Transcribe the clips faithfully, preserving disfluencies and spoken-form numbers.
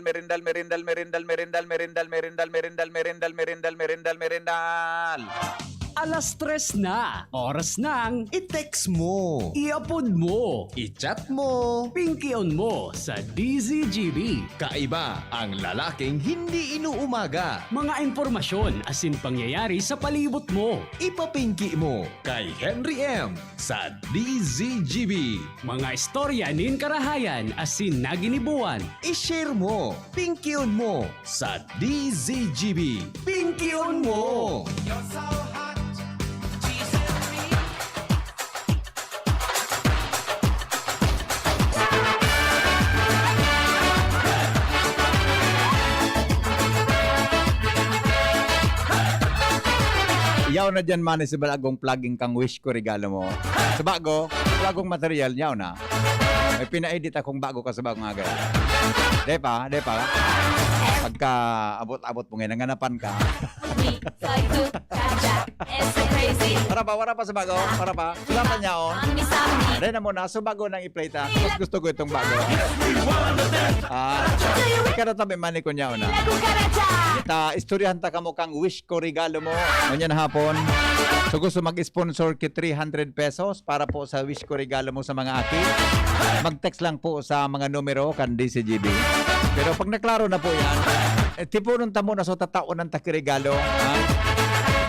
merendal, merendal, merendal, merendal, merendal, merendal, merendal, merendal, merendal, merendal, merendal, merendal. Alas tres na, oras ng I-text mo. I-upload mo. I-chat mo. Pingkion mo sa D Z G B. Kaiba ang lalaking hindi inuumaga. Mga impormasyon asin pangyayari sa palibot mo. Ipapingki mo kay Henry M sa D Z G B. Mga istorya nin karahayan asin naginibuan. I-share mo, pingkion mo sa D Z G B. Pingkion mo! Yaw na dyan, man, sa balagong plugin kang Wish Ko Regalo Mo. Sa bago, balagong material, yaw na. May pina-edit akong bago ka sa bagong agay. Depa, depa. Pagka abot-abot mo ngayon, nanganapan ka. Wala pa, wala pa sa bago. Wala pa. Wala pa niya, oh. Dahil na muna, so bago nang i-play ta. Mas gusto ko itong bago. Ah, ikaw na tabi, mani ko niya, oh, na. Ta, istoryahan ta kamo kang Wish Ko Regalo Mo. Ngunyan hapon. So gusto mag-sponsor ki three hundred pesos para po sa Wish Ko Regalo Mo sa mga aki. Mag-text lang po sa mga numero kan D Z G B. Pero pag naklaro na po yan, eh, tipunon ta muna sa tatawan ta ki regalo. Ha?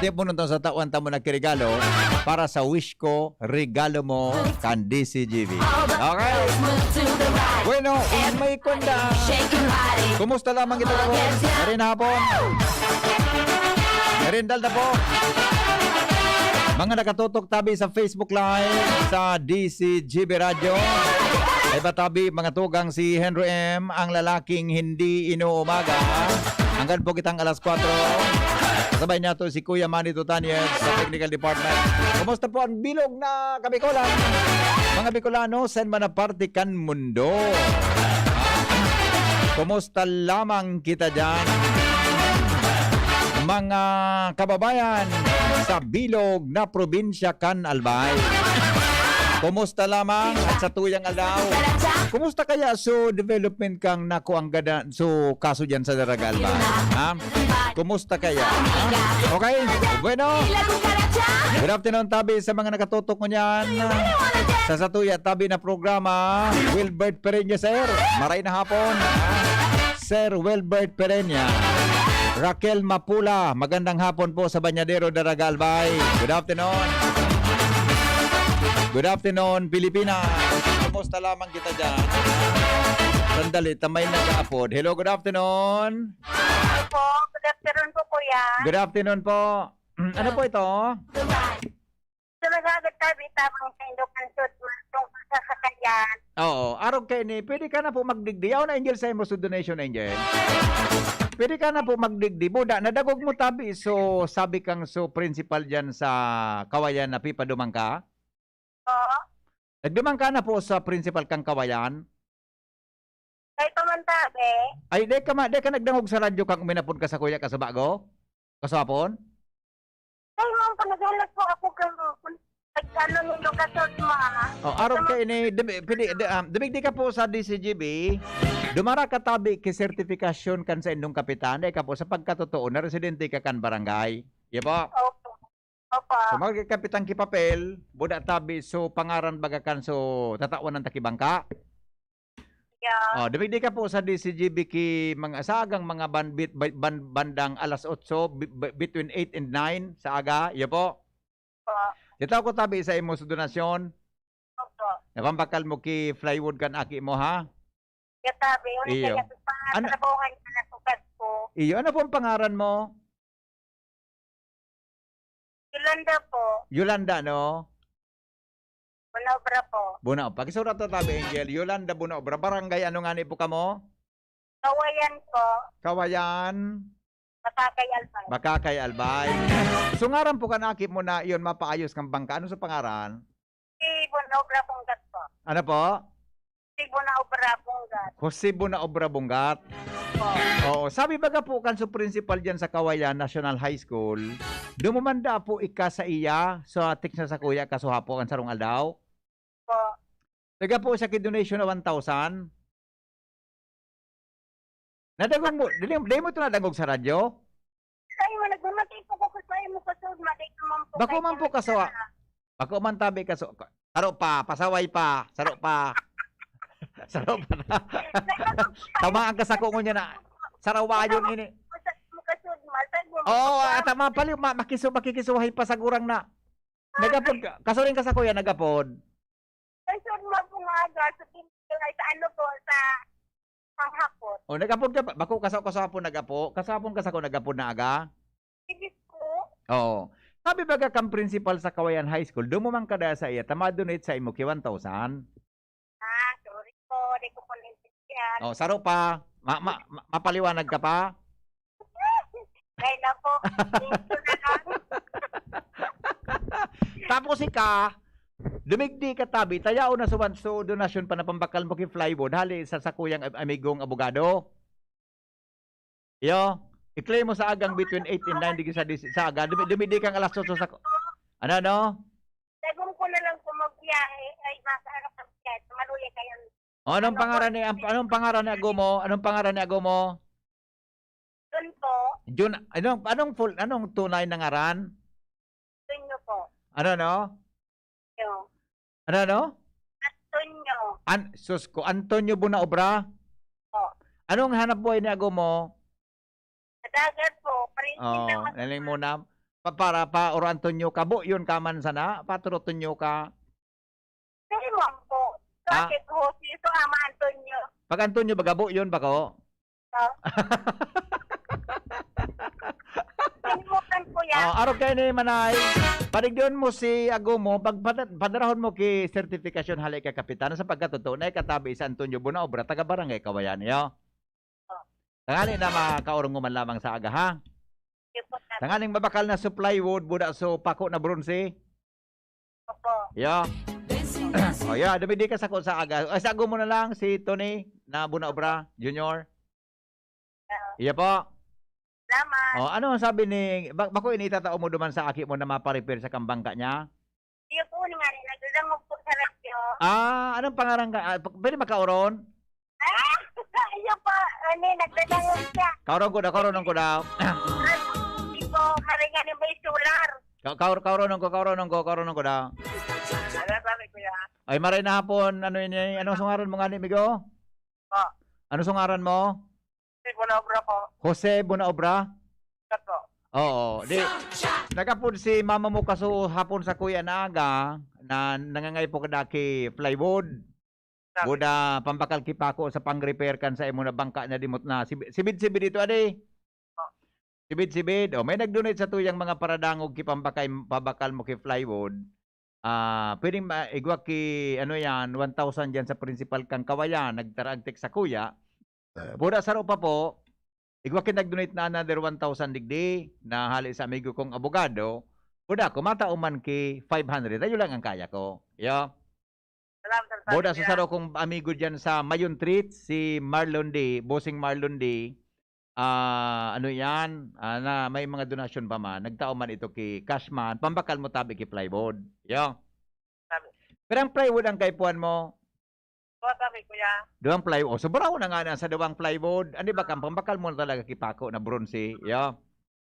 Tipunon ta sa tatawan ta muna ki regalo para sa Wish Ko Regalo Mo kan D Z G B. Okay. Bueno, may kwenta. Kumusta lamang kita po? Marin hapon. Merindal na po. Mga nakatutok tabi sa Facebook Live sa D Z G B Radyo. Iba tabi, mga tugang, si Henry M, ang lalaking hindi inuumaga. Hanggang po kitang alas kwatro. Kasabay niya to si Kuya Manny Tutanyes sa technical department. Kumusta po ang bilog na Kabikolan? Mga Bicolano, saan man na parte kan mundo. Kumusta lamang kita dyan? Mga kababayan sa bilog na probinsya kan Albay. Kumusta lamang at sa tuyang aldaw? Kumusta kaya so development kang nakuang gada, so kaso dyan sa Daraga Albay? Ha? Kumusta kaya? Ha? Okay? Bueno. Good afternoon, tabi sa mga nakatutok ngunyan. Sa satuya, tabi na programa, Wilbert Pereña, sir. Maray na hapon. Sir Wilbert Pereña. Raquel Mapula, magandang hapon po sa Bañadero, Daraga Albay. Good afternoon. Good afternoon, Pilipinas. Kumusta lamang kita dyan? Sandali, tamay na kaapod. Hello, good afternoon. Hello po. Good afternoon po, kuya. Good afternoon po. Ano po ito? Dubai. Sumasagot tabi tabang sa Ilocano tungkol sa sakayan. Oo, arog kaini, pwede ka na po magdigdi. Yaw na, Angel, sa imo sa donation, Angel. Pwede ka na po magdigdi. Buda, nadagog mo tabi, so sabi kang so principal dyan sa Kawayan na pipaduman ka? Oo. Nagduman ka na po sa principal kang Kawayan? Kay pa man tabi. Ay, di ka ma-, di ka nagdangog sa radyo kang uminapon ka sa kuya ka sa bago? Kasapon? Kay mo, panaghulog po ako kang, nag-ano ninyo kasod mo, ha? Oh, arog kaini, dumi-, pidi-, di, um, dumigdi ka po sa D Z G B, dumara ka tabi ki sertifikasyon kan sa indong kapitan, di ka po sa pagkatotoo na residente ka kan barangay. Iya po. Opo. Opo. So, magkakapitan ki papel, buda tabi, so pangaran baga kan, so tatawan ng takibangka. Yeah. Oh, dumigdi ka po sa D Z G B ki mga, sa agang mga ban-, bit-, ban-, ban-, bandang alas otso, bi-, bi-, between eight and nine sa aga, iyo po. Opo. Titaw ko tabi sa imo sa donasyon. Opo. Napambakal mo ki plywood kan aki mo, ha? Katabi, ulit Iyo. Kaya sa Ano? Trabaho nga niya na sugat ko. Iyo, ano po ang pangaran mo? Yolanda po. Yolanda, no? Bunaobra po. Bunaobra. Pakisurat na tabi, Angel. Yolanda Bunaobra. Barangay, ano nga ni po kamo? Kawayan po. Kawayan? Bakakay, Albay. Bakakay, Albay. So, ngaran po kan aki mo na iyon, mapaayos kang bangka. Ano sa pangaran? Si Bunaobra Bungat po. Ano po? Si Bunaobra Bungat. Jose Bunaobra Bungat. Po. Oo. Sabi baga po kan su principal dyan sa Kawayan National High School, Dumumanda po ika sa iya, sa text na sa kuya, kasuhapo ang sarong aldaw. Po. Nagapo siya ki donation na one thousand. Nadangog mo, dili, dili mo ito nadangog sa radyo? Sa imo, nagmamatay po ko sa imo, kasud, maday ka man po. Bako kay man po kaso, ah. Bako man tabi kaso, saro pa, pasaway pa, saro pa. Saro pa na. Tama ang kasako mo niya na, sarawayon ini. Sa imo, kasud, masag mo, Oo, masag ah, mo. Tama, paliw, ma-, makiso-, makikisuhay pa sa gurang na. Nagapod ka. Kaso rin ka sa kuya, nagapod. Ay, sir, mapong aga. Sa Pilipinas, sa ano po, sa panghapon. O, nagapod ka pa. Bako, kaso, kaso hapon nagapo. Kaso hapon, kaso ako nagapod na aga. Sige po. Oo. Sabi baga kang principal sa Kawayan High School, dumuman ka dahil sa iya, ta madonate sa imo ki one thousand. Ah, sorry po. Di ko po naintindihan. Oh, saro pa. Ma-, ma-, ma-, mapaliwanag ka pa? Kaya na po. Thank you na lang. Tapos ika, dumigdi ka tabi, tayaon na suwan so donasyon pa na pambakal mo ki plywood, hali sa sakuyang am-, amigong abogado. Iyo, i-claim mo sa agang between eight and nine degrees sa dis-, sa aga. Dumi-, dumidi kang alas otso sa ko-, ano, ano? Dagom ko na lang po magbiyahe. Ay, makaharap ang biyahe. Maluya kayo. O, anong Ano po? pangaran ni, ang, anong pangaran ni ago mo? Anong pangaran ni ago mo? Jun po. Jun, anong, anong full, anong tunay na ngaran? Antonio po. Ano, no? Yo. Ano, no? Antonio. An-, sus ko, Antonio Bunaobra? Po. Anong hanap buhay ni ago mo? Sa dagat po, parintin Oo, naman. Laling muna. Pa-, para pa, Oro Antonio ka, bo, yun ka man sana, Patro Antonio ka. Kaya mo po. So, Ah. Ate Jose, so, Ama Antonio. Pag Antonio, baga bo, yun, bako? Oh. Kalimutan ko yan. Oh, arog kayo ni Manay. Padigdon mo si ago mo, pag pada-, padarahon mo ki sertifikasyon hali kay Kapitan, sa pagkatotoo, na ikatabi sa Antonio Bunaobra, taga Barangay Kawayan, iyo. Tangali na makaurong mo man lamang sa aga, ha? Sige po, sir. Tangaling mabakal na supply wood, buda so pako na bronze. Opo. Yo. O, ya, dumidi ka sa ko sa aga. Ay, sa ago mo na lang, si Tony na Bunaobra Junior. Ah. Iya po. Salamat. O, ano ang sabi ni, ba-, bako ini itatao mo duman sa aki mo na maparepair sa kambangka niya? Iyo po, nga rin, nagdadangog po sa radyo. Ah, anong pangaran ka? Ah, p-, pwede makauron? Ah, iyo po, ano, nagdadangog siya. Kauron ko daw, kauron ko daw. Hindi po, maringan yung may solar. Ka-, kaur-, kauron ko, kauron ko, kauron ko daw. Ano sabi, kuya? Ay, maray na hapon. Ano ini? Anong sungaran mo nga ni, migo? Po. Ano sungaran mo? Jose Bunaobra po. Jose Bunaobra? Yes po. Oo, di, nagapod si mama mo kaso hapon sa kuya na aga na nangangay po kada ki plywood. Sabi. Buda, pambakal ki pako sa pang-repair kan sa imo na bangka na dimot na sib-, sibid-sibid ito, adi. Po. Sibid-sibid. O, may nag-donate sa tuyang mga paradangog ki pambakay, pabakal mo ki plywood. Ah, pwedeng ma-, igwa ki, ano yan, one thousand dyan sa principal kang Kawayan, nagtaraag text sa kuya. Buda saro pa po, igwa ki nag-donate na another one thousand digdi, na hali sa amigo kong abogado. Buda, kung matao man ki five hundred, ayo lang ang kaya ko. Yo. Salamat, sir. Buda sa Salamat. Saro kong amigo dyan sa Mayon Treats, si Marlon D, Bossing Marlon D. Ah, ano yan? Ah, na may mga donasyon pa man. Nagtao man ito ki Cashman. Pambakal mo tabi ki plywood. Yo. Sabi. Pero ang plywood ang kaipuhan mo? Duwa kami, kuya. Duwang plywood. O, sobrahon na nga na sa duwang plywood. Ano ba, kang pambakal mo na talaga ki pako na bronze. Yo.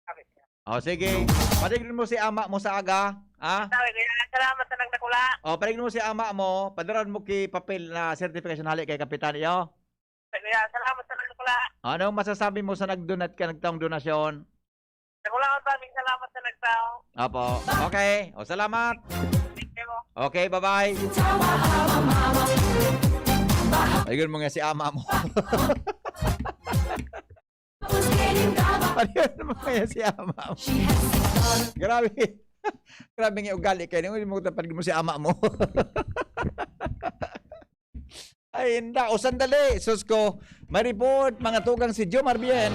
Sabi, kuya. O, sige. Patignan mo si ama mo sa aga. Ha? Sabi, kuya, salamat sa nagdakula. O, patignan mo si ama mo. Padaran mo ki papel na certification hali kay Kapitan. Yo. Sabi, kuya, salamat sa nagdakula. Anong masasabi mo sa nag-donate ka, nagtaong donasyon? Dakula kang salamat sa nagtao. Apo. Okay. O, salamat. Thank you. Okay, bye-bye. Ayun mo nga si ama mo. Ayun mo nga si ama mo. Grabe. Grabe nga ugali kayo. Hindi mo tapad mo si ama mo. Ay, inda. O, sandali. Sus ko. May report, mga tugang, si Jomar Bien.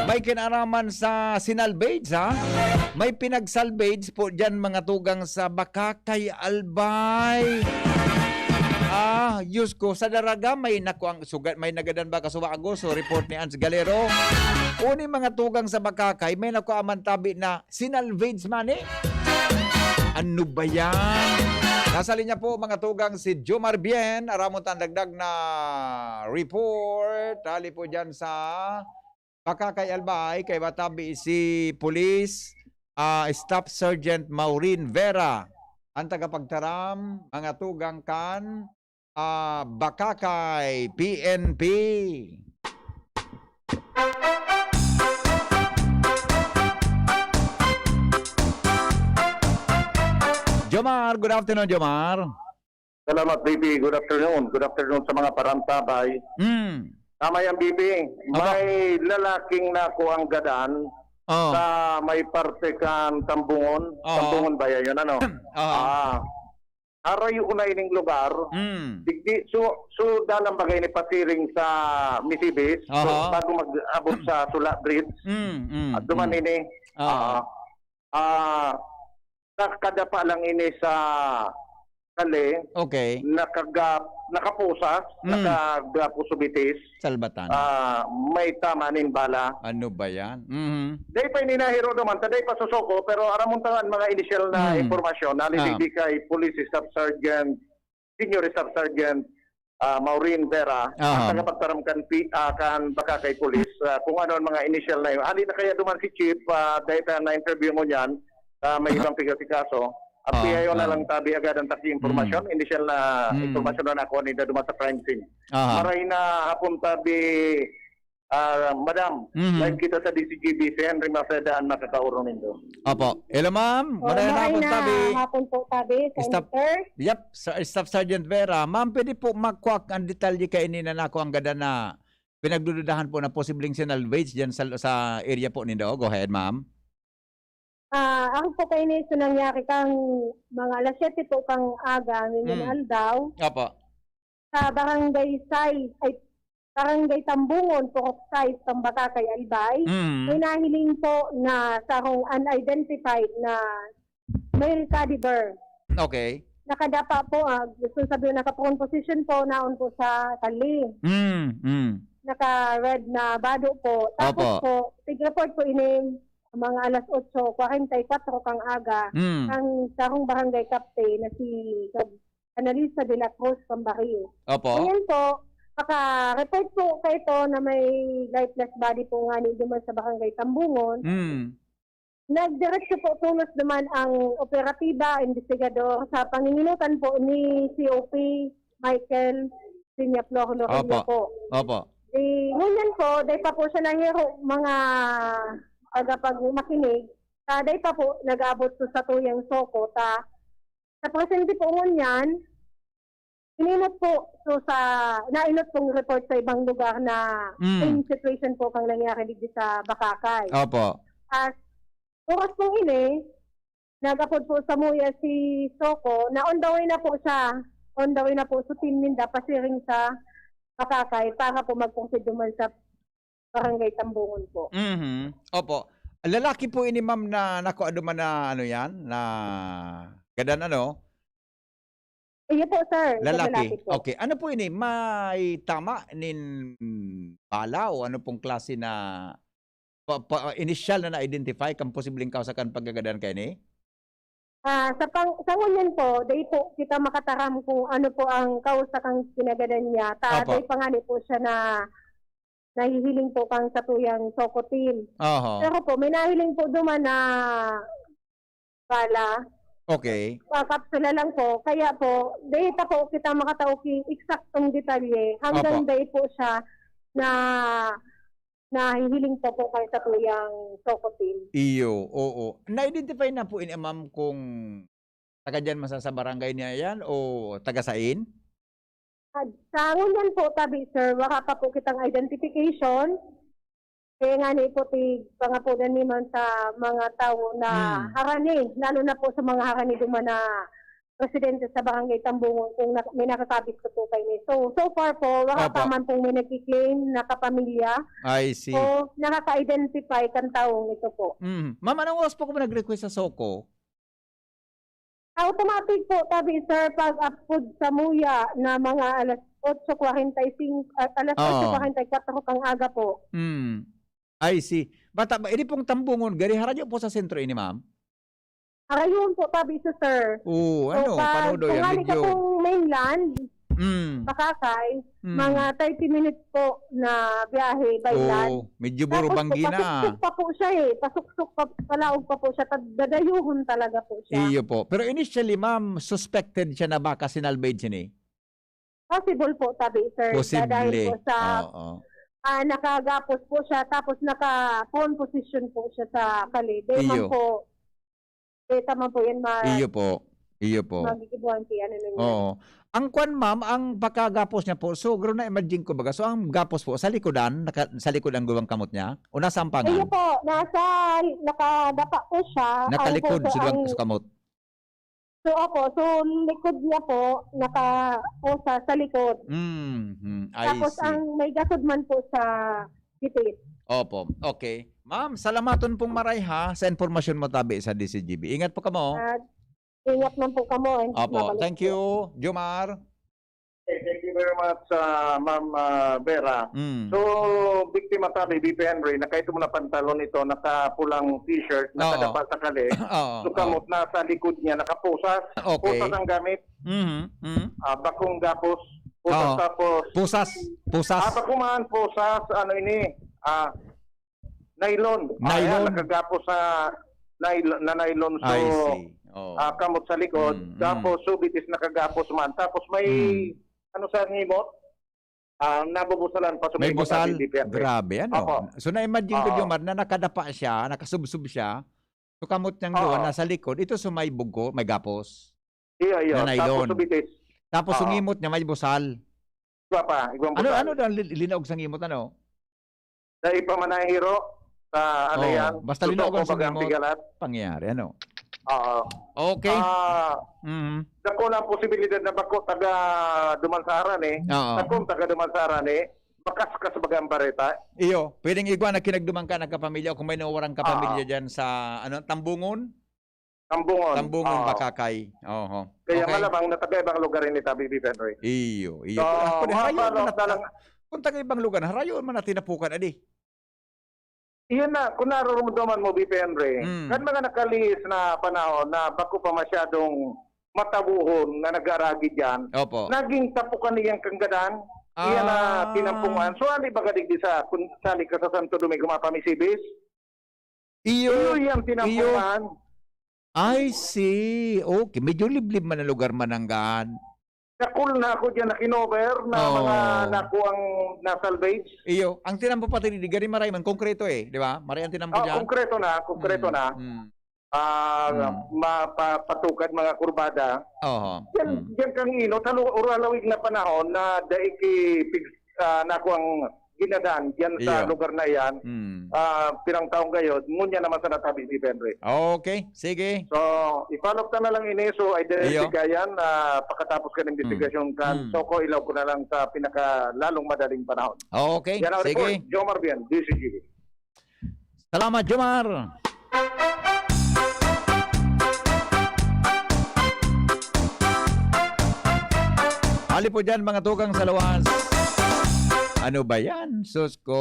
May kinaraman sa sinalvage, ha? May pinagsalvage po dyan, mga tugang, sa Bacacay, Albay. Ah, Diyos ko, sa Daraga may nakuang sugat, may nagadan ba kasubago? So, report ni Ans Galero. Uni mga tugang sa Bakakay, may nakuha man tabi na sinalvage money. Ano ba yan? Nasa linya po, mga tugang, si Jomar Bien. Aramon ta an dagdag na report. Hali po dyan sa Bakakay Albay, kaiba tabi si Police, ah, Staff Sergeant Maureen Vera, ang tagapagtaram, mga tugang kan, ah, Bakakay P N P. Jomar, good afternoon, Jomar. Salamat, B P. Good afternoon. Good afternoon sa mga parantabay. Mm. Tama yan, B P. Aba. May lalaking nakuang gadan Oh. sa may parte kan Tambungon. Oo. Tambungon ba yan yun, ano? Oo. Ah, harayo ko na ining lugar. Mm. Digdi, so, so dalang bagay ni pasiring sa Misibis, so, Aha. bago mag-abot sa Sula Bridge. Mm, mm, At duman mm. ini, Oo. ah, ah, nakadapa lang ini sa kali, Okay. nakaga-, nakapusas, Mm. nakagapo sa bitis, Salbatan. ah, may tama nin bala. Ano ba yan? Mhm. Dai pa ini nahiro naman, ta dai pa susuko, pero aramon ta an mga inisyal na Mm. impormasyon, Ah. naliligdi kay Police Staff Sergeant, Senior Staff Sergeant, ah, Maureen Vera, Aha. ang tagapagtaram kan P-, ah, kan Bakakay Police, ah, kung ano ang mga inisyal na yun. Hali na kaya duman si Chief, ah, dahil pa na-interview mo niyan, ah, may Ah. ibang pigasikaso. Ang Ah, P I O na ah. lang tabi agad ang taki impormasyon. Hmm. Inisyal na Hmm. impormasyon na nakuha nila duman sa crime scene. Aha. Maray na hapon tabi, ah, madam, Mhm. live kita sa D C G B, si Henry Maceda ang makakaurong nindo. Opo. Hello, ma'am. Oh, Maray na maray hapon, na tabi. hapon po, tabi, Staff, Senator. Yep, Sir, Staff Sergeant Vera. Ma'am, pwede po makwak ang detalye kaini na nakuang gadan na pinagdududahan po na posibleng sinalvage dyan sa, sa area po nindo? Go ahead, ma'am. Ah, ako po kaini, so nangyari kang mga alas siyete po kang aga, ngayong Hmm. aldaw. Opo. Sa Barangay sais, ay, Barangay Tambungon, Purok sais, Tambakakay, Albay, Mm. may nahiling po na sarong unidentified na male cadaver. Okay. Nakadapa po, ah, gusto sabihin, naka-prone position po, naon po sa kali. Mm, mm. Naka-red na bado po. Tapos Opo. po, tig-report po ini mga alas otso kwarenta y kwatro kang aga, Mm. ang sarong barangay captain na si Kag-, Analisa de la Cruz Pambario. Opo. Ngayon po, naka-report po kaito na may lifeless body po ngani duman sa Barangay Tambungon. Mm. Nagdiretso po tolos naman ang operatiba, investigador, sa panginginutan po ni C O P Michael Peñaflor Lorenzo Opo. po. Opo. Di, ngunyan po, dai pa po siya nahiro, mga tagapagmakinig, sa dai pa po nag-aabot po sa tuyang SOCO, ta sa presente po ngunyan, ininot po, so sa, nainot pong report sa ibang lugar na Mm. same situation po kang nangyari digdi sa Bakakay. Opo. As oras pong ini, nag-apod po sa muya si SOCO, na on the way na po siya, on the way na po sa team ninda, pasiring sa Bakakay para po mag-proceed duman sa Barangay Tambungon po. Mhm. Opo. Lalaki po ini, ma'am, na nakuha duman na ano yan, na gadan ano? Iyo po, sir. Lalaki. Lalaki po. Okay. Ano po ini? May tama nin bala o ano pong klase na pa, pa, inisyal na na-identify kan posibleng kausa kan pagkagadan kaini? Ah, sa pang-, sa ngunyan po, dai po kita makataram kung ano po ang kausa kang kinagadan niya. Ta, Opo. dai pa ngani po siya na nahihiling po kang satuyang SOCO team. Oho. Pero po, may nahiling po duman na bala. Okay. Ah, kapsula lang po. Kaya po, dai ta po kita makatao ki eksaktong detalye. Hanggang Opo. dai po siya na nahihiling pa po kay satuyang SOCO team. Iyo, oo. Na-identify na po ini, ma'am, kung taga diyan man sa, sa barangay niya yan o taga sain? Ah, sa ngunyan po, tabi, sir, wala pa po kitang identification. Kaya nga ni po, ti, pangapodan ni man sa mga tawo na Hmm. harani, lalo na po sa mga harani duman na residente sa Barangay Tambungon kung na-, may nakakabit ko po kayo ni. So, so far po, wala Opo. pa man pong may nagki-claim na kapamilya. I see. O nakaka-identify kan taong ito po. Mm. Ma'am, anong oras po ka nag-request sa SOCO? Automatic po, tabi, sir, pag apod sa muya na mga alas otso kwarenta y cinco, ah, alas Oo. otso kwarenta y kwatro kang aga po. Hmm. I see. Bata ba, ini pong Tambungon, gari harayo po sa sentro ini, ma'am? Harayon po, tabi sa sir. Oo, So, ano, pag Panodoy, ang kung hali ka medyo pong mainland, Mm. Pasakay, Mm. mga thirty minutes po na biyahe by land. Oo, medyo Tapos burubanggi po, na. pasuksok pa po siya eh. Pasuksok pa, palaog pa po siya. Tad-, dadayuhon talaga po siya. Iyo po. Pero initially, ma'am, suspected siya na baka sinalvage ini? Possible po, tabi, sir. Posible. Dahil po sa, Oo. ah, nakagapos po siya, tapos naka-phone position po siya sa kali. Di man Iyo. po, eh, tama po yan, ma- Iyo po. Iyo po. magigibuhan si ano ninyo. Oo. Ang kwan, ma'am, ang pagkagapos niya po, so, garo na imagine ko baga. So, ang gapos po, sa likodan, naka, sa likod ang gawang kamot niya? O nasa ampangan? Iyo po, nasa, nakadapa po siya. Natalikod Ang po, sa duwang ang sa kamot? So, opo. So, likod niya po, naka, po sa, sa likod. Mm, mm. I Tapos, see. ang may gasod man po sa bitis. Opo. Okay. Ma'am, salamaton pong maray, ha, sa impormasyon mo tabi sa D C G B. Ingat po kamo. At ingat man po kamo, eh. Opo. Babalik Thank po. you, Jomar. Okay, thank you very much, ah, Ma'am, ah, Vera. Mm. So, biktima tabi, B P Henry, nakaito mo na pantalon ito, nakapulang t-shirt, Oo. nakadapa sa kali. Oo, So, kamot oo. na sa likod niya, nakapusas. Okay. Pusas ang gamit. Mhm, mhm. Ah, bakong gapos. Pusas Oo. tapos. Pusas, pusas. Ah, bako man, pusas, ano ini? Ah, nylon. Ah, Nylon? yan, nakagapos sa nylon, na nylon. So, I see. Oh. ah, kamot sa likod. Mm, mm. Tapos, subitis nakagapos man. Tapos may, Mm. ano sa ngimot? Ah, nabubusalan pa, May sumibot na busal? si D P R. Grabe, ano? Opo. So, na-imagine ko, Oo. Jomar, na nakadapa siya, nakasubsob siya. So, kamot niyang Oo. duwa, nasa likod. Ito, so may bugo, may gapos. Iyo, iyo. Na nylon. Tapos subitis. Tapos, Oo. sungimot niya, may busal. Igwa pa, igwang Ano, busal. ano daw ang li-, linaog sa ngimot, ano? Sa ipamanahiro, sa ano Oo. yan? Basta Susoko, linaog ang bagang ngimot, pigalat. pangyayari, ano? Oo. Okay. Ah, Mhm. dako na ang posibilidad na bako taga Dumansara ni. Oo. Takong taga Dumansara ni. Bakas ka sa bagang bareta. Iyo, pwedeng igwa na kinagduman ka, nagkapamilya, o kung may nawawaran kapamilya Oo. dyan sa, ano, Tambungon? Tambungon. Tambungon, Oo. Bakakay. Oho. Kaya Okay. malamang na taga ibang lugar ini, tabi, Henry. Iyo, iyo. So, Kung ako, di, harayo mapalo man nat-, na lang. kung taga ibang lugar, harayo man natin napukan, adi. Iyan na, kung narurumduman mo, B P Henry, Mm. kan mga nakalihis na panahon na bako pa masyadong matabuhon na nag-aaragi diyan, Opo. naging tapukan niyang kanggadan. Iyan na Ah. tinampungan. So, ali ba ka digdi sa, kung sali ka sa Santo Domingo, mapamisibis? Iyo, Iyo, iyang iyo. tinampungan. I see. Okay, medyo liblib man ang lugar, mananggad. Dakul na ako diyan na kinover na Oo. mga nakuang na-salvage. Iyo, ang tinampo pati di, gani maray man, konkreto eh, di ba? Maray ang tinampo Oh, diyan. konkreto na, konkreto Mm, na. mm. Ah, Mm. mapa-, patukad mga kurbada. Oho. Diyan, Mm. diyan kang inot, halo-, uralawig na panahon na dai ki pig-, ah, nakuang ginadan diyan sa Iyo. lugar na iyan. Mm. Ah, pirang taong gayod, ngunyan naman sa natabi ni Henry. Okay, sige. So, i-follow up ta na lang ini. So, ay dahil Iyo. sigayan, ah, pakatapos kan Mm. investigasyon kan Mm. Soko, ilaw ko na lang sa pinakalalong madaling panahon. Okay, Yan ang sige. report, Jomar Bian, D C G B. Salamat, Jomar. Hali po dyan, mga tugang sa luwas. Ano ba yan? Sus ko.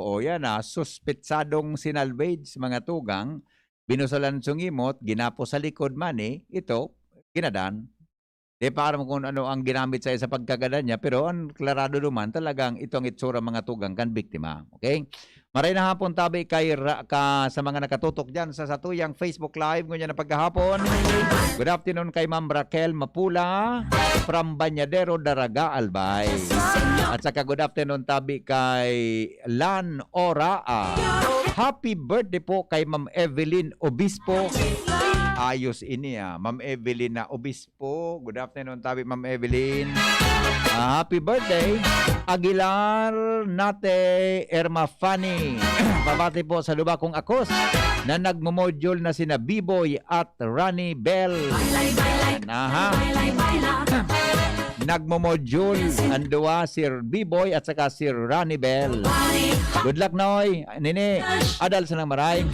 O yan ah, suspetsadong sinalvage, mga tugang. Binusalan sungimot, ginapo sa likod man eh. Ito, ginadan. Di pa aram kung ano ang ginamit sa, sa pagkagadan niya, pero ang klarado naman, talagang ito ang itsura, mga tugang, kan biktima. Okay? Maray na hapon tabi kay Ra-, ka, sa mga nakatutok dyan sa satuyang Facebook Live ngunyan na pagkahapon. Good afternoon kay Ma'am Raquel Mapula from Bañadero, Daraga, Albay. At saka good afternoon tabi kay Lan Ora. Ah, happy birthday po kay Ma'am Evelyn Obispo. Ayos ini ah, Ma'am Evelyn na Obispo. Good afternoon tabi, Ma'am Evelyn. Ah, happy birthday, Aguilar Nate Erma Fanny. Pabati po sa duwa kong akos na nagmo-module na sina Biboy at Rani Bell. Aha. Nagmo-module ang duwa, Sir Biboy at saka Sir Rani Bell. Good luck, Noy. Nini, adal sa nang maray.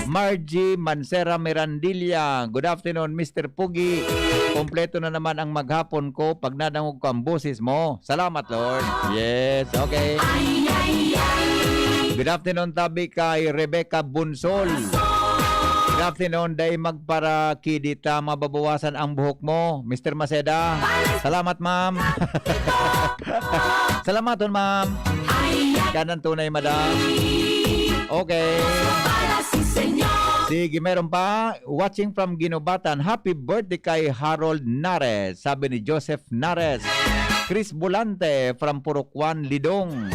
Margie Mancera Mirandilla. Good afternoon, Mister Pugi. Kompleto na naman ang maghapon ko pag nadangog ko ang boses mo. Salamat, Lord. Yes, okay. Good afternoon, tabi kay Rebecca Bunsol. Good afternoon, day magparakidita, mababawasan ang buhok mo, Mister Maceda. Salamat, ma'am. Salamaton, ma'am. Yan ang tunay, madam. Okay. Sige, meron pa. Watching from Guinobatan. Happy birthday kay Harold Nares, sabi ni Joseph Nares. Chris Bulante from Purok one, Lidong.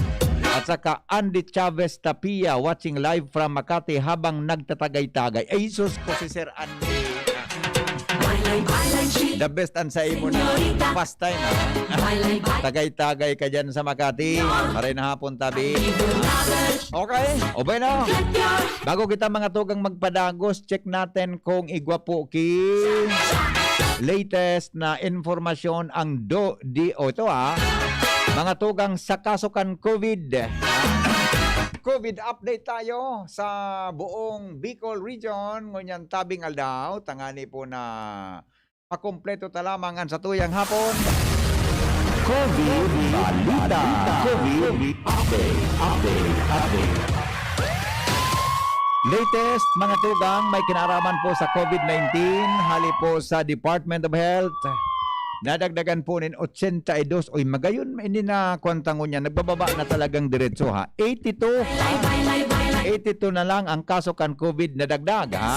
At saka Andy Chavez Tapia, watching live from Makati habang nagtatagay-tagay. Ay, sus ko si Sir Andy. The best ang sa imo na. First time, ha? Tagay-tagay ka dyan sa Makati. Maray na hapon, tabi. Okay, o bueno. Bago kita mga tugang magpadagos, check natin kung igwa po ki latest na informasyon ang do di o ito, ha. Mga tugang sa kaso kan COVID. COVID update tayo sa buong Bicol region. Ngunyan tabing aldaw, tangani po na makompleto ta lamang ang satuyang hapon. COVID Balita. COVID Update. Update. Update. Latest, mga tugang, may kinaraman po sa COVID nineteen, hali po sa Department of Health. Nadagdagan po nin ochenta y dos. Uy, magayon, hindi na kwanta ngunyan. Nagbababa na talagang diretso, ha. Eighty-two. Eighty-two na lang ang kaso kan COVID na dagdag, ha.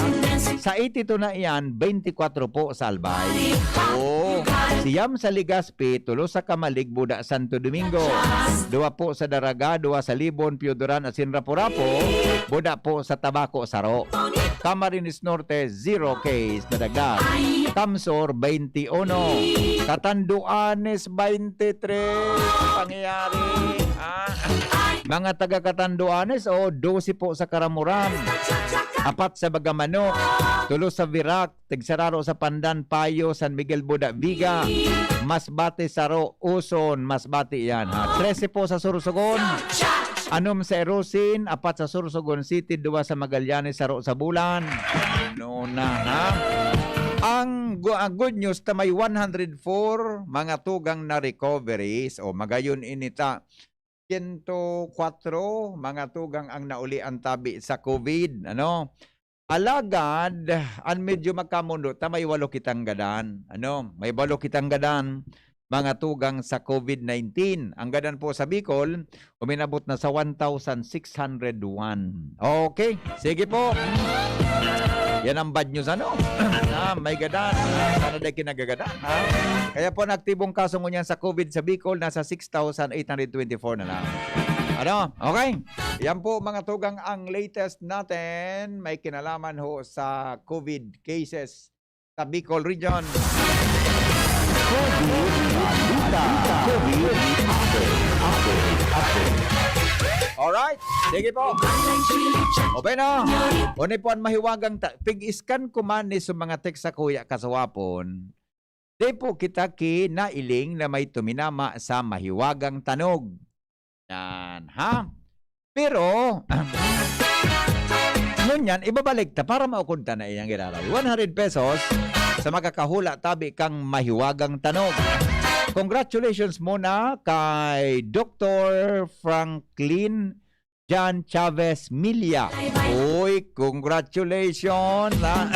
Sa eighty-two na iyan, twenty-four po sa Albay. Oo. Siyam sa Legazpi, tulo sa Camalig, buda Santo Domingo. Dua po sa Daraga, dua sa Libon, Pioduran, asin Rapu-Rapu, buda po sa Tabaco, saro. Camarines Norte, zero case na dagdag. Tamsor, twenty-one. Catanduanes, twenty-three. Pangyayari, ah. Mga taga Catanduanes, o, dose po sa Caramoran. Apat sa Bagamanok. Tulo sa Virac. Tigsararo sa Pandan, Payo, San Miguel, Buda, Viga. Masbate, saro, Uson, Masbate yan, ha. Trese po sa Sorsogon. Anom sa Erosin, apat sa Sorsogon City, dua sa Magallanes, saro sa Bulan. No na, ha? Ang gu-, ang good news ta may one hundred four mga tugang na recoveries. O, magayon ini ta, siyento kwatro mga tugang ang naulian tabi sa COVID, ano? Alagad, an medyo magkamondo ta may walo kitang gadan. Ano? May walo kitang gadan, mga tugang sa COVID nineteen. Ang gadan po sa Bicol, uminabot na sa one thousand six hundred one. Okay, sige po. Yan ang bad news, ano? Ah, may gadan. Sana di kinagagadan, ha? Kaya po, ang aktibong kaso ngunyan sa COVID sa Bicol, nasa six thousand eight hundred twenty-four na lang. Ano? Okay? Yan po, mga tugang, ang latest natin. May kinalaman ho sa COVID cases sa Bicol Region. COVID Balita. COVID Update. Update. Update. Alright. Sige po. O, bueno. Uni po an mahiwagang ta-, pig-scan ko man ni sa mga text sa kuya kaswapon. Di po kita ki nailing na may tuminama sa mahiwagang tanog. Yan, ha? Pero, ngunyan, ibabalik ta para maukod ta na iyang ginarawi. One hundred pesos sa makakahula tabi kang mahiwagang tanog. Congratulations muna kay Doktor Franklin John Chavez Milla. Uy, congratulations, ha?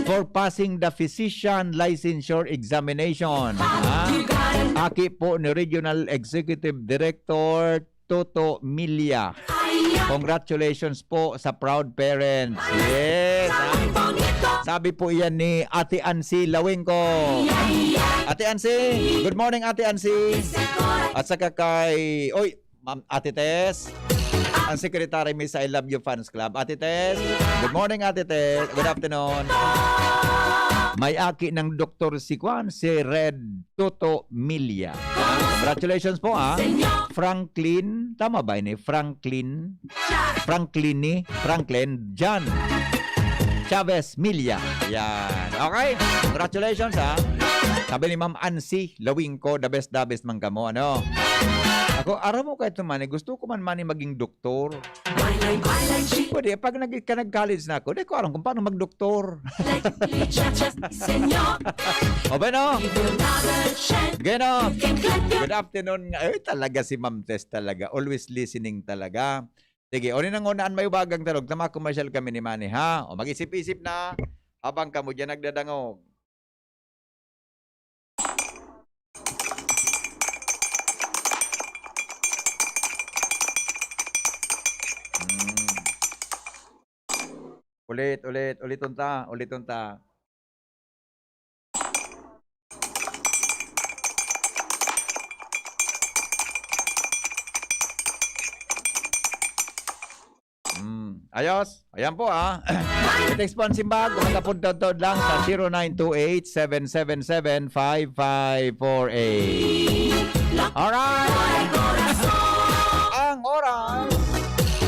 For passing the physician licensure examination, ha? Aki po ni Regional Executive Director Toto Milla. Congratulations po sa proud parents. Yes, ha? Sabi po iyan ni Ate Ansi Lawingko. Ate Ansi, good morning, Ate Ansi. At saka kay, oy, Ma'am Ate Tess. Ang secretary mi sa I Love You Fans Club. Ate Tess, good morning, Ate Tess. Good afternoon. May aki ng doktor si Kwan, si Red Toto Milla. Congratulations po, ah. Franklin, tama ba ini? Franklin? Franklin ni? Franklin John Chavez Milla. Yan. Okay. Congratulations, ha. Sabi ni Ma'am Ansi Lawingko, the best, the best man kamo, ano? At Ko, aram mo kaya ito, Manny, gusto ko man, Manny, maging doktor. Pwede, pag nag-, ka nag-college na ako, di ko aram kung paano magdoktor. O, bueno. Gano? Good afternoon nga. Ay, talaga si Ma'am Tess talaga. Always listening talaga. Sige, ori nang unaan may ubagang tarog. Tama, commercial kami ni Manny, ha? O, mag-isip-isip na habang kamo diyan nagdadangog. Hmm. Ulit, ulit, uliton ta, uliton ta. Hmm, ayos. Ayan po, ah. Text po ang simbag. Magkapod-tod lang sa zero nine two eight, seven seven seven, five five four eight. Alright. Ang oras,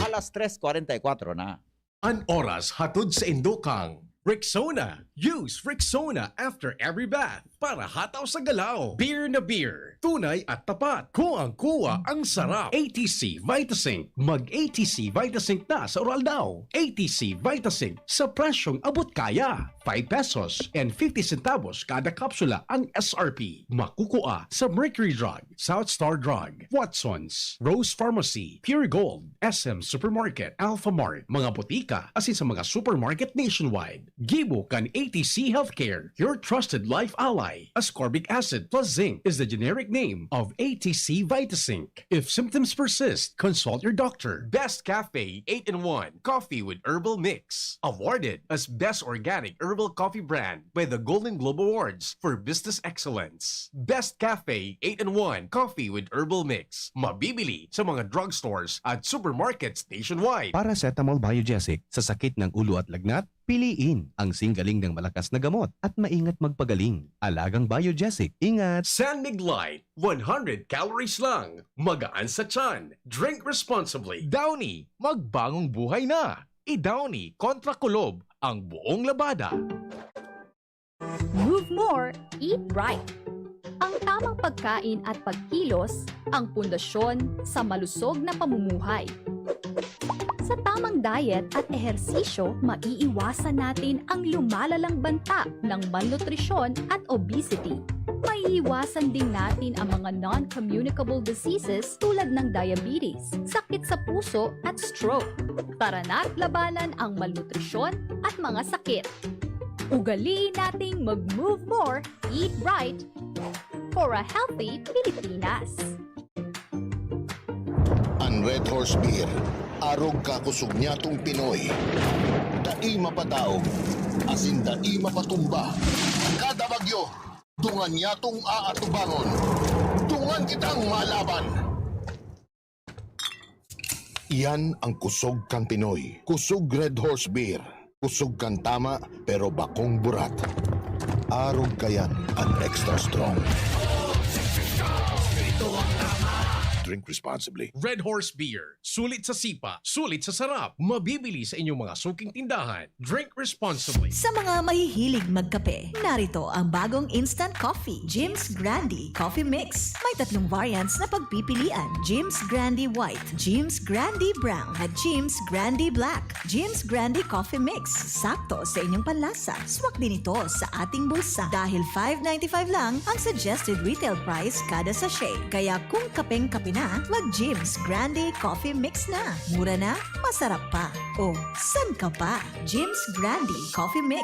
alas tres kwarenta y kuwatro na. An oras hatod sa indokang Rexona. Use Rexona after every bath para hataw sa galaw. Beer na beer, tunay at tapat. Kuwang-kuwa ang sarap. A T C Vitasync. Mag A T C Vitasync na sa Uraldaw. A T C Vitasync sa presyong abot kaya. Five pesos and fifty centavos kada kapsula ang S R P. Makukua sa Mercury Drug, South Star Drug, Watson's, Rose Pharmacy, Pure Gold, S M Supermarket, Alpha Mart, mga botika, asin sa mga supermarket nationwide. Gibo kan A T C Healthcare, your trusted life ally. Ascorbic acid plus zinc is the generic name of A T C Vitasync. If symptoms persist, consult your doctor. Best Cafe eight-in-one Coffee with Herbal Mix. Awarded as Best Organic Herbal Coffee Brand by the Golden Globe Awards for Business Excellence. Best Cafe eight-in-one Coffee with Herbal Mix. Mabibili sa mga drugstores at supermarkets nationwide. Paracetamol Biogesic sa sakit ng ulo at lagnat, piliin ang singgaling ng malakas na gamot at maingat magpagaling. Alagang Biogesic, ingat! San Mig Light, one hundred calories lang. Magaan sa tiyan. Drink responsibly. Downy, magbagong buhay na. I-Downy kontra kulob ang buong labada. Move more, eat right. Ang tamang pagkain at pagkilos ang pundasyon sa malusog na pamumuhay. Sa tamang diet at ehersisyo, maiiwasan natin ang lumalalang banta ng malnutrisyon at obesity. Maiiwasan din natin ang mga non-communicable diseases tulad ng diabetes, sakit sa puso at stroke. Tara na't labanan ang malnutrisyon at mga sakit. Ugaliin nating mag-move more, eat right for a healthy Pilipinas. An Red Horse Beer, arog kakosog nyatong Pinoy. Dai mapadaog, asin dai mapatumba. Kada bagyo, dungan nyatong aatubangon. Dungan kitang malaban. Iyan ang kusog kan Pinoy. Kusog Red Horse Beer. Kusog kan tama, pero bakong burat. Arog kayan an extra strong. Drink responsibly. Red Horse Beer. Sulit sa sipa, sulit sa sarap. Mabibili sa inyong mga suking tindahan. Drink responsibly. Sa mga mahihilig magkape, narito ang bagong instant coffee, Jim's Grande Coffee Mix. May tatlong variants na pagpipilian, Jim's Grande White, Jim's Grande Brown, at Jim's Grande Black. Jim's Grande Coffee Mix, sakto sa inyong panlasa. Swak din ito sa ating bulsa dahil five ninety-five lang ang suggested retail price kada sachet. Kaya kung kapeng-kape na, mag Jim's Grande Coffee Mix na. Mura na, masarap pa. O, san ka pa? Jim's Grande Coffee Mix.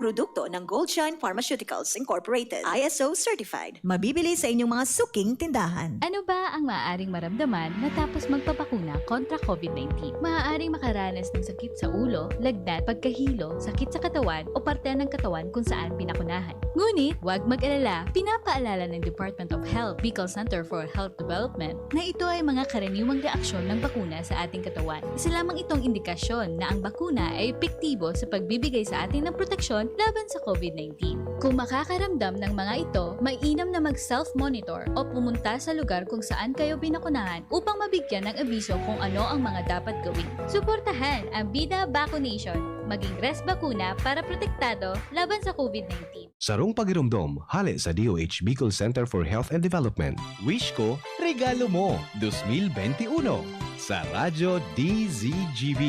Produkto ng Goldshine Pharmaceuticals Incorporated, I S O certified. Mabibili sa inyong mga suking tindahan. Ano ba ang maaaring maramdaman matapos magpabakuna kontra COVID nineteen? Maaaring makaranas ng sakit sa ulo, lagnat, pagkahilo, sakit sa katawan o parte ng katawan kung saan pinakunahan. Ngunit, huwag mag-alala, pinapaalala ng Department of Health, Bicol Center for Health Development, na ito ay mga karaniwang reaksyon ng bakuna sa ating katawan. Isa lamang itong indikasyon na ang bakuna ay epektibo sa pagbibigay sa atin ng proteksyon laban sa COVID nineteen. Kung makakaramdam ng mga ito, mainam na mag-self-monitor o pumunta sa lugar kung saan kayo binakunahan upang mabigyan ng abiso kung ano ang mga dapat gawin. Suportahan ang Bida Vaccination. Maging res bakuna para protektado laban sa COVID nineteen. Sarong pagiromdom, hale sa D O H Bicol Center for Health and Development. Wish Ko, Regalo Mo, twenty twenty-one, sa Radyo D Z G B.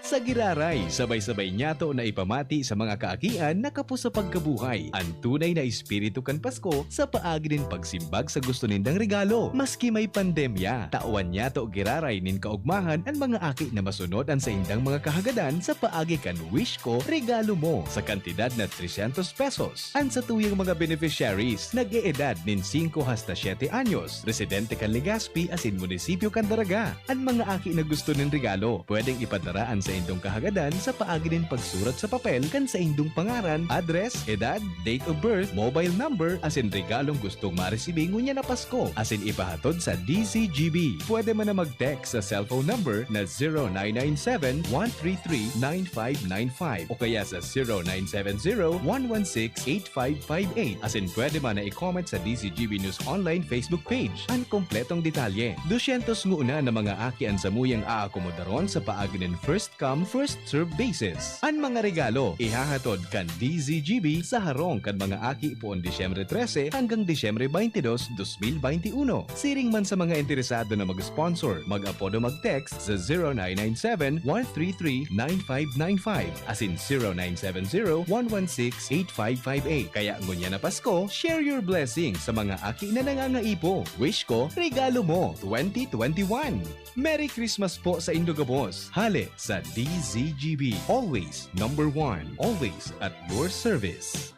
Sa Giraray, sabay-sabay niyato na ipamati sa mga kaakian na kapos sa pagkabuhay an tunay na espiritu kan Pasko sa paagi nin pagsimbag sa gusto nindang regalo. Maski may pandemya, tawan niyato giraray nin kaugmahan an mga aki na masunod an saindang mga kahagadan sa paagi kan Wish Ko, Regalo Mo sa kantidad na trescientos pesos. An satuyang mga beneficiaries nag-eedad nin singko hasta siyete anyos, residente kan Legazpi asin munisipyo kan Daraga. An mga aki na gusto nin regalo, pwedeng ipadara an saindong kahagadan sa paagi nin pagsurat sa papel kan saindong pangaran, address, edad, date of birth, mobile number, asin regalong gustong maresibi ngunyan na Pasko, asin ipahatod sa D Z G B. Pwede man na mag-text sa cellphone number na zero nine nine seven, one three three, nine five nine five o kaya sa zero nine seven zero, one one six, eight five five eight. Asin pwede man na i-comment sa D Z G B News Online Facebook page an kompletong detalye. Dosyentos nguna na mga aki an samuyang aakomodaron sa paagi nin first come, first serve basis. An mga regalo ihahatod kan D Z G B sa harong kan mga aki poon Disyembre trese hanggang Disyembre twenty-dos, dos mil twenty-uno. Siring man sa mga interesado na mag-sponsor, mag-apod o mag-text sa zero nine nine seven, one three three, nine five nine five asin zero nine seven zero, one one six, eight five five eight. Kaya ngunyan na Pasko, share your blessing sa mga aki na nangangaipo. Wish Ko, Regalo Mo, twenty twenty-one. Merry Christmas po sa indo gabos. Hale sa D Z G B. Always number one. Always at your service.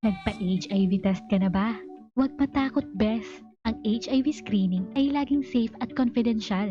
Nagpa-H I V test ka na ba? Huwag matakot, bes. Ang H I V screening ay laging safe at confidential.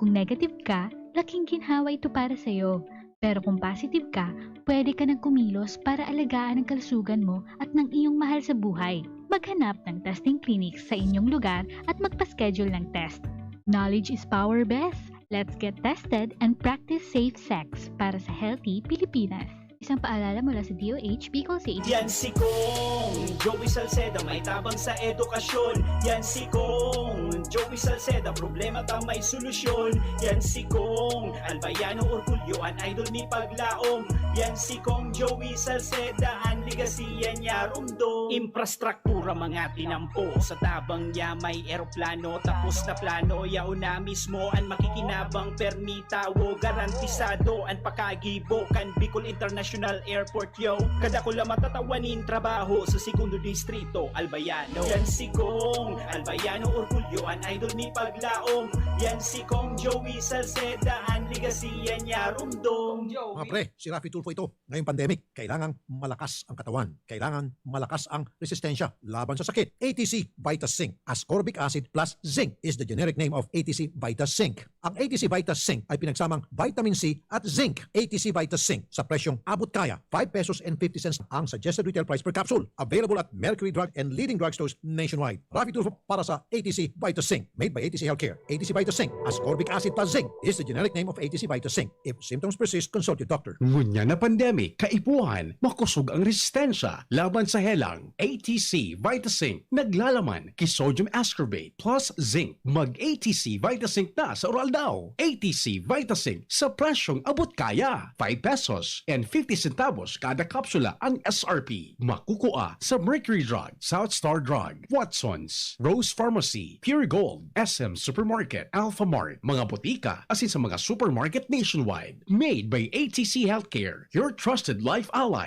Kung negative ka, laking ginhawa ito para sa'yo. Pero kung positive ka, pwede ka nang kumilos para alagaan ang kalusugan mo at ng iyong mahal sa buhay. Maghanap ng testing clinics sa inyong lugar at magpa-schedule ng test. Knowledge is power, bes. Let's get tested and practice safe sex para sa healthy Pilipinas. Isang paalala mula sa D O H, Bicol C H. Yan si Kong Joey Salceda, may tabang sa edukasyon. Yan si Kong Joey Salceda, problema ta may solusyon. Yan si Kong Albayano Orgulyo, an idol mi paglaom. Yan si Kong Joey Salceda, an legacy yan niya rumdom. Infrastruktura mga tinampo, sa tabang niya may eroplano. Tapos na plano, yaon na mismo an makikinabang, permi tawo, garantisado an pakagibo kan Bicol International Airport, yo. Kadakula matatawa nin trabaho sa segundo distrito, Albayano. Yan si Kong Albayano Orgulyo, an idol mi paglaom. Yan si Kong Joey Salceda, an legacy yan niya rumdom. Mga pre, si Raffy Tulfo ito. Ngayong pandemic, kailangang malakas ang katawan. Kailangan malakas ang resistensya laban sa sakit. A T C Vitas Zinc, ascorbic acid plus zinc is the generic name of A T C Vitas Zinc. Ang A T C Vitas Zinc ay pinagsamang vitamin C at zinc. A T C Vitas Zinc sa presyong abot kaya, five pesos and fifty cents ang suggested retail price per capsule. Available at Mercury Drug and leading drugstores nationwide. Raffy Tulfo para sa A T C Vitas Zinc. Made by A T C Healthcare. A T C Vitas Zinc, ascorbic acid plus zinc is the generic name of A T C Vitas Zinc. If symptoms persist, consult your doctor. Ngunyan na pandemic, kaipuhan, makosog ang resistensya laban sa helang. A T C Vitasync naglalaman ki sodium ascorbate plus zinc. Mag A T C Vitasync na sa Oral Daw. A T C Vitasync sa presyong abot kaya. Five pesos and fifty centavos kada kapsula ang S R P. Makukua sa Mercury Drug, South Star Drug, Watson's, Rose Pharmacy, Pure Gold, S M Supermarket, Alphamart, mga botika, asin sa mga supermarket nationwide. Made by A T C Healthcare, your trusted life ally.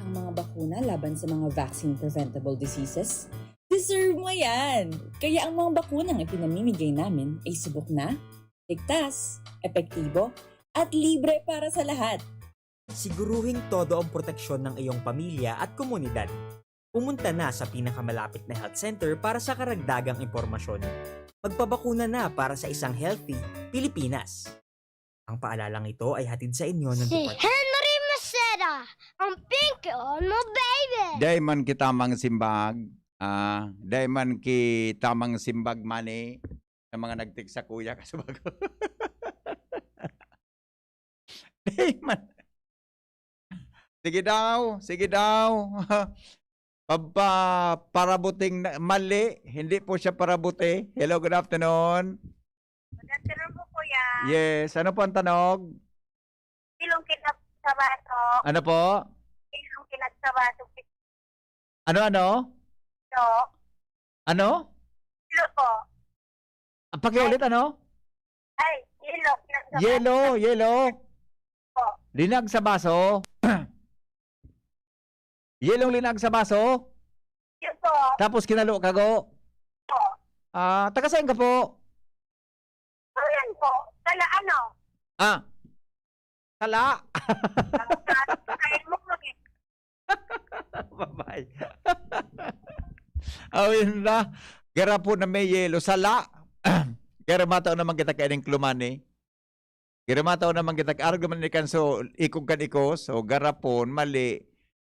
Ang mga bakuna laban sa mga vaccine-preventable diseases, deserve mo yan! Kaya ang mga bakunang ipinamimigay namin ay subok na, ligtas, epektibo, at libre para sa lahat. Siguruhing todo ang proteksyon ng iyong pamilya at komunidad. Pumunta na sa pinakamalapit na health center para sa karagdagang impormasyon. Magpabakuna na para sa isang healthy Pilipinas. Ang paalalang ito ay hatid sa inyo ng Si Department Henry Maceda, ang pinky on mo, baby! Dai man kita mangsimbag, ah, dai man kita mangsimbag money sa mga nagtext sa kuya ka sa bago. Sige daw, sige daw. Pagpa-, parabuting na, mali, hindi po siya parabuti. Hello, good afternoon. Good afternoon po, kuya. Yes, ano po ang tanog? Silong kinagsabato. Ano po? Silong kinagsabato. Ano, ano? So, Ano? Silong po. Ah, pakiulit, ano? Ay, yelo. Yelo, yelo. Po. Linag sa baso. Yelong linag sa baso. Yun po. Tapos kinalo kago. Po. Ah, taga saan ka po? Ayan po. Sala, ano? Ah. Sala. Ay, mo, Bye-bye. Awin na. Garapon na may yelo. Sala. Garamato naman kita kaining klumani. Garamato naman kita. Arog man ni kan so, ikog kan ikos. So, garapon, mali.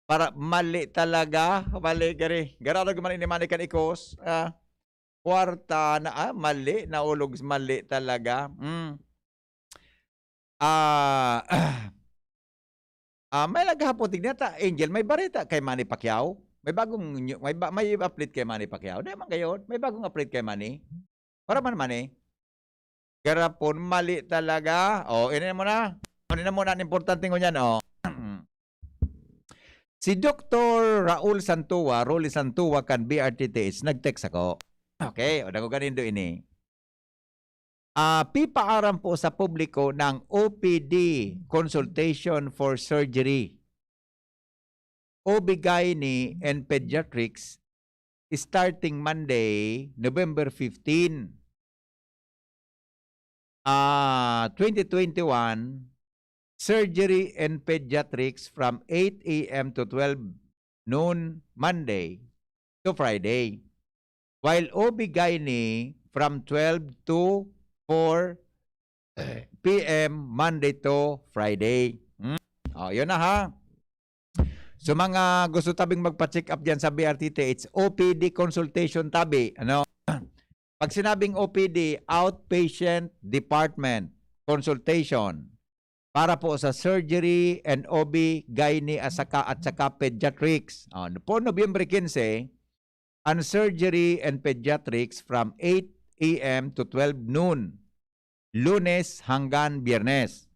Para, mali talaga. Mali, gari. Gararog man ni mani kan ikos. Ah, kwarta na, ah, mali. Naulog, mali talaga. Mm. Ah, ah, may naghapon, tignan ta, Angel, may bareta kay Manny Pacquiao? May bagong new, may ba, may update kay Manny Pacquiao? Di man gayon. May bagong update kay Manny? Para man, Manny? Garapon, mali talaga. O, ini na muna. Ano na muna ang importante ngunyan, o. Si Doktor Raul Santua, Rolly Santua, kan B R T T H, nag-text ako. Okay, o, dangoga nindo ini. Ah, pipaaram po sa publiko ng O P D, consultation for surgery, O B G Y N and Pediatrics, starting Monday, November fifteen, ah, twenty twenty-one, surgery and pediatrics from eight A M to twelve noon, Monday to Friday. While O B G Y N from twelve to four P M, Monday to Friday. Hmm? O, yun na ha. So, mga gusto tabing magpa-check up diyan sa B R T T H, O P D consultation tabi, ano? Pag sinabing O P D, outpatient department consultation, para po sa surgery and O B, gynae at saka, at saka pediatrics. O, po Nobyembre quince, ang surgery and pediatrics from eight A M to twelve noon, Lunes hanggang Biyernes.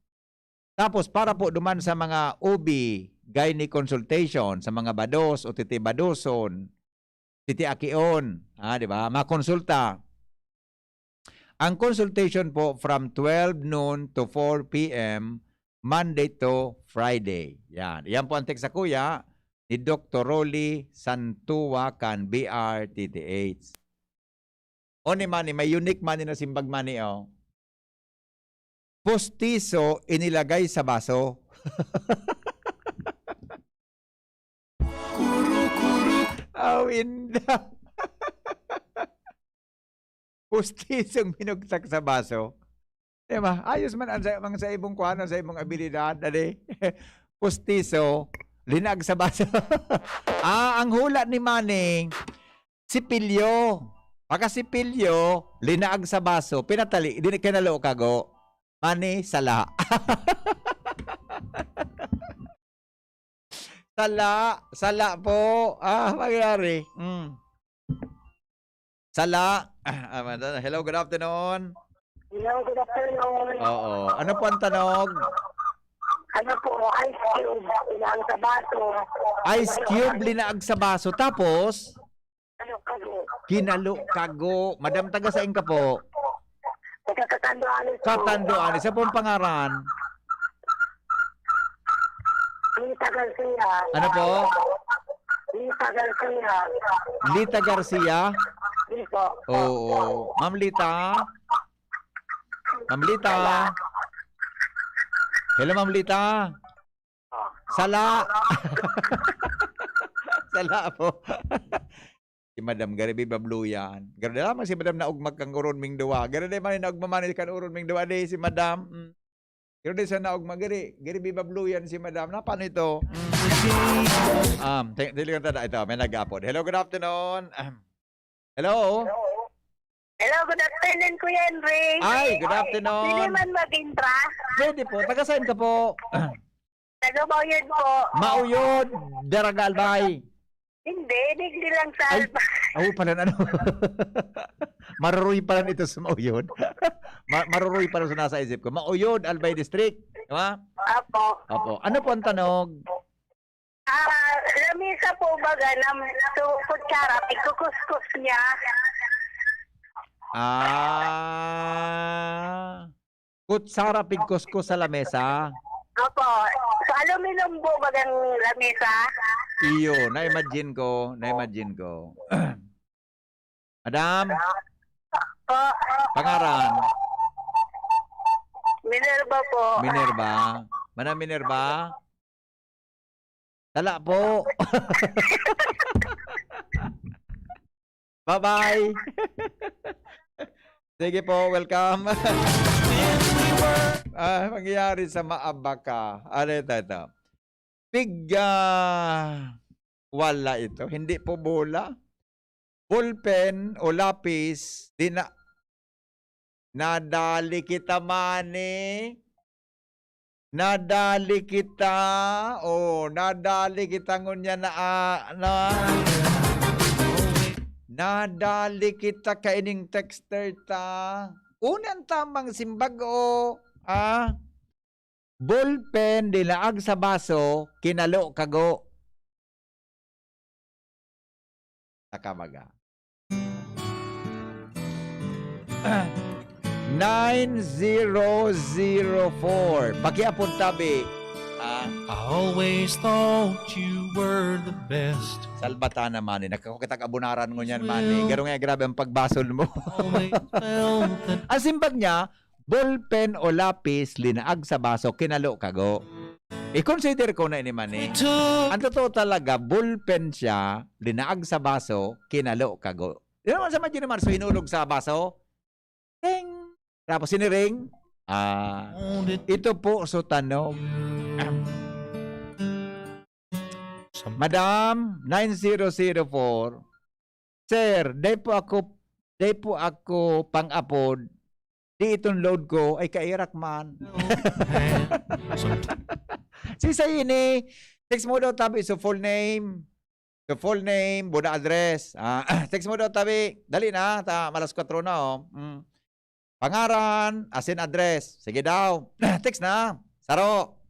Tapos para po duman sa mga O B, gynae consultation, sa mga bados o titibadoson, titiakion, ah, di ba? Makonsulta. Ang consultation po from twelve noon to four P M, Monday to Friday. Yan. Yan po ang text sa kuya ni Doktor Rolly Santua kan B R T T H. O ni Manny, may unique Manny na simbag Manny, o. Postiso inilagay sa baso. Awinda. Postisong binugtak sa baso. Di ba? Ayos man ang sa, ang sa ibong kuwan, ang sa ibong abilidad, dali. Postiso, linag sa baso. Ah, ang hula ni Manny, sipilyo. Pagka sipilyo, linaag sa baso, pinatali, di kinalo kago. Manny, sala. Sala, sala po. Ah, mangyari. Mm. Sala. Ah, ah, hello, good afternoon. Hello, good afternoon. Oo. Ano po ang tanog? Ano po, ice cube, linaag sa baso. Ice cube, linaag sa baso. Tapos? Ano, kago. Kinalo kago. Madam, taga sain ka po? Taga Catanduanes po. Catanduanes. Isa pong pangaran? Lita Garcia. Ano po? Lita Garcia. Lita Garcia? Hindi po. Oo. Ma'am Lita? Ma'am Lita? Hello, Ma'am Lita? Sala. Sala po. Si Madam, garibi babluyan. Garo lamang si Madam naugmag kan uron ming duwa. Garo di man naugma man kan uron ming duwa. Di si Madam. Mm. Garo di sa naugmag, gari, garibi babluyan si Madam. Na, paano ito? Mm. Um, te-, dili ka tada. Ito, may nag-apod. Hello, good afternoon. Ahem. Hello? Hello? Hello, good afternoon, Kuya Henry. Ay, good afternoon. Pwede man mag-intra? Pwede po. Taga saan ka po? Taga Mauyod po. Mauyod, Daraga, Albay. Hindi, digdi lang sa Ay, Albay. Oo pala, ano? Maruroy pala ito sa Mauyod. Ma- Maruroy pala sa nasa isip ko. Mauyod, Albay District. Di ba? Apo. Opo. Ano po ang tanog? Ah, lamesa po baga na so, kutsara, pigkukuskus niya. Ah. Kutsara pigkuskus sa lamesa. Opo. Sa aluminum po bagang lamesa. Iyo, na-imagine ko, na-imagine ko. Madam, Po. Pangaran? Minerva po. Minerva. Madam Minerva? Tala po. Bye-bye. Sige po, welcome. Ah, mangyayari sa Maabaka. Ano ito, ito? Pig, ah, wala ito. Hindi po bola. Ballpen o lapis, di na, nadali kita, mani. Nadali kita. Oh, nadali kita ngunyan na, ah, na. Nadali kita kaining texter ta. Uni an tamang simbag, oh. Ah? Ballpen, dinaag sa baso, kinalo kago. Nakabaga. Nine zero zero four. Pakiapod tabi. Ah. I always thought you were the best. Salbata na, mani. Nakakukitag abunaran ngunyan, mani. Well, garo nga, grabe ang pagbasol mo. Always felt that Ang simbag niya, ballpen o lapis, linaag sa baso, kinalo kago. I-consider ko na ini, mani. Ang totoo talaga, ballpen siya, linaag sa baso, kinalo kago. Di naman sa Madyo ni Marso, hinulog sa baso. Ting! Tapos siniring, ah, ito po so tanog. Madam, nine zero zero four, Sir, dai po ako, dai po ako pang-apod. Di iton load ko ay kairak man. Si sa ini, text mo daw tabi so full name. So full name, buda address. Ah, text mo daw tabi. Dali na, ta malas kwatro na, oh. Mm. Pangaran, asin address. Sige daw. Text na. Saro.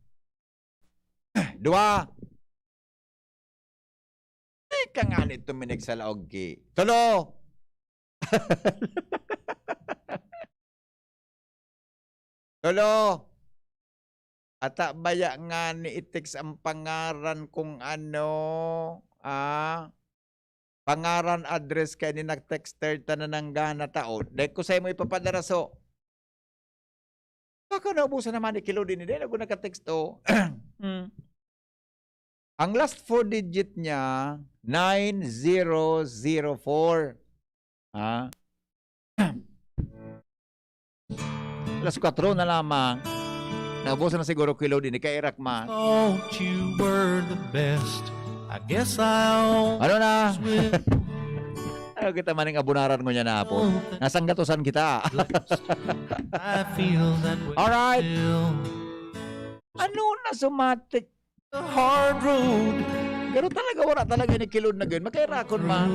Dua. Di ka nga nito minig sa laog ki. Tulo. Tulo. Ata baya nga ni i-text ang pangaran kung ano, ah, pangaran, address kay ni nag-texter ta na nanggana ta, o. Dai ko sa imo ipapadaraso. Baka naubusan naman ni Kilo din, hindi na naka-text, o. Mm. Ang last four digit niya, nine zero zero four. Ha? Alas kwatro na lamang. Naubusan na siguro Kilo din, kairak man. Thought you were the best. I guess I'll Ano na? Swim. Ano kita maning abunaran ngunyan na, Apo? Nasang gatusan kita. I feel that way Alright. Still. Ano na sumatik? The hard road. Pero talaga, wala talaga ni Kilod na ganyan. Magkairakon man.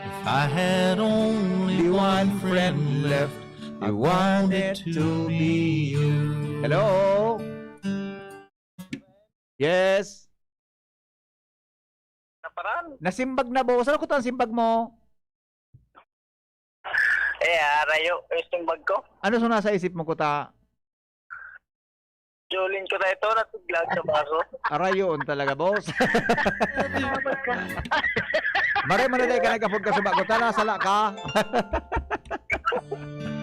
If I had only The one one friend friend left, I wanted to be you. Hello? Yes? Naparan? Nasimbag na, boss. Ano kuta ang simbag mo? Eh, arayo, yung simbag ko. Ano so nasa isip mo kuta? Jolin ko na ito, natuglag sa baso. Arayoon talaga, boss. Maray man na ka nagkapod ka sa bago. Tala, sala ka.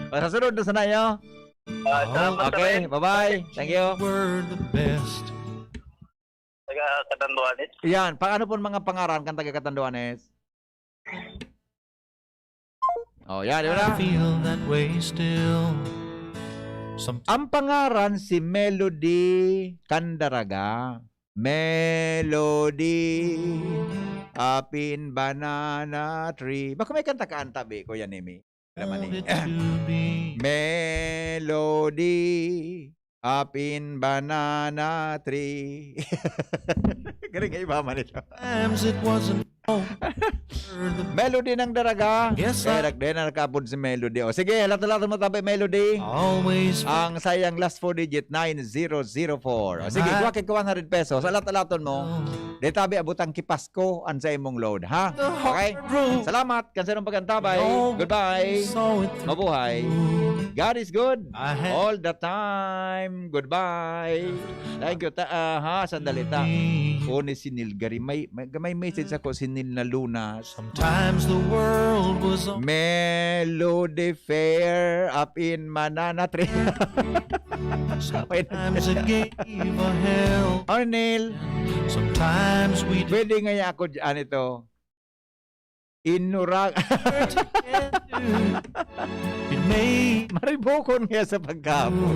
O, sa sunod na sana, yo. Ah, salamat, Okay, Ren. Bye-bye. Thank you. Were the best. Taga Catanduanes. Yan. Paano po mga pangaran kan taga Catanduanes? Oh, yan, di ba na? I feel that way still. Some Ang pangaran si Melody Candaraga. Melody. Apin banana tree. Bako may kanta ka, antabi, Kuya Nemi. Alam mo ni. Melody. Apin banana tree. Galing nga iba man ito. Times it wasn't over. Melody ng Daraga. Yes, Kaya I nag-, di na nakapod si Melody. O sige, halat-halaton mo tabi, Melody. Always Ang sayang last four digit, nine zero zero four. O sige, Ay. kuha kay one hundred pesos. Halat-halaton mo. Di tabi abot ang kipasko an sa imong load, ha? Okay? Salamat kan sa imong pag-antabay. Goodbye. Mabuhay. God is good. All the time. Goodbye. Thank you. Ta, ah, ha, sandali ta. O ni si Neil Gary. May, may, may message ako si Neil na Lunas. Sometimes the world was on Melody Fair up in Manana Tree. Sometimes it gave a hell. Arnel, Sometimes we pwede nga ako dyan ito. Inurag. It may Maribukon nga sa pagkapo.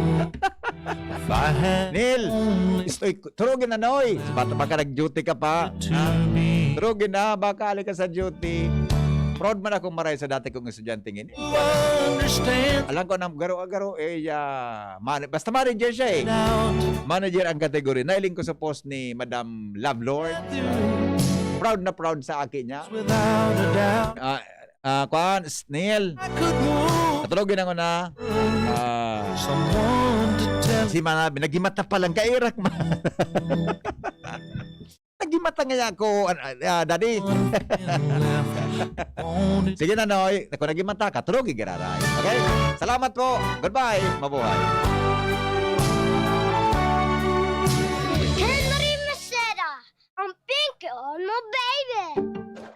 If I had Neil, only istoy, turugin na, Noy. Bata pa ka, nag-duty ka pa. To Ha? me. Turugin na, baka ali ka sa duty. Proud man akong maray sa dati kong estudyante ngini. Understand Alam ko nang garo-garo, eh, ah, man-, basta manager siya eh. Out. Manager ang kategory. Nailing ko sa post ni Madam Love Lord. Proud na proud sa aki niya. Without a doubt. Ah, ah, kwan, Neil. I could move Katulogin ako na. Ah, someone to tell si Manabi, nagimata pa lang, kairak man. Nagimata nga ako, ah, ah, daddy. Sige na, Noy. Kung nagimata ka, tulogi giraray. Okay? Salamat po. Goodbye. Mabuhay.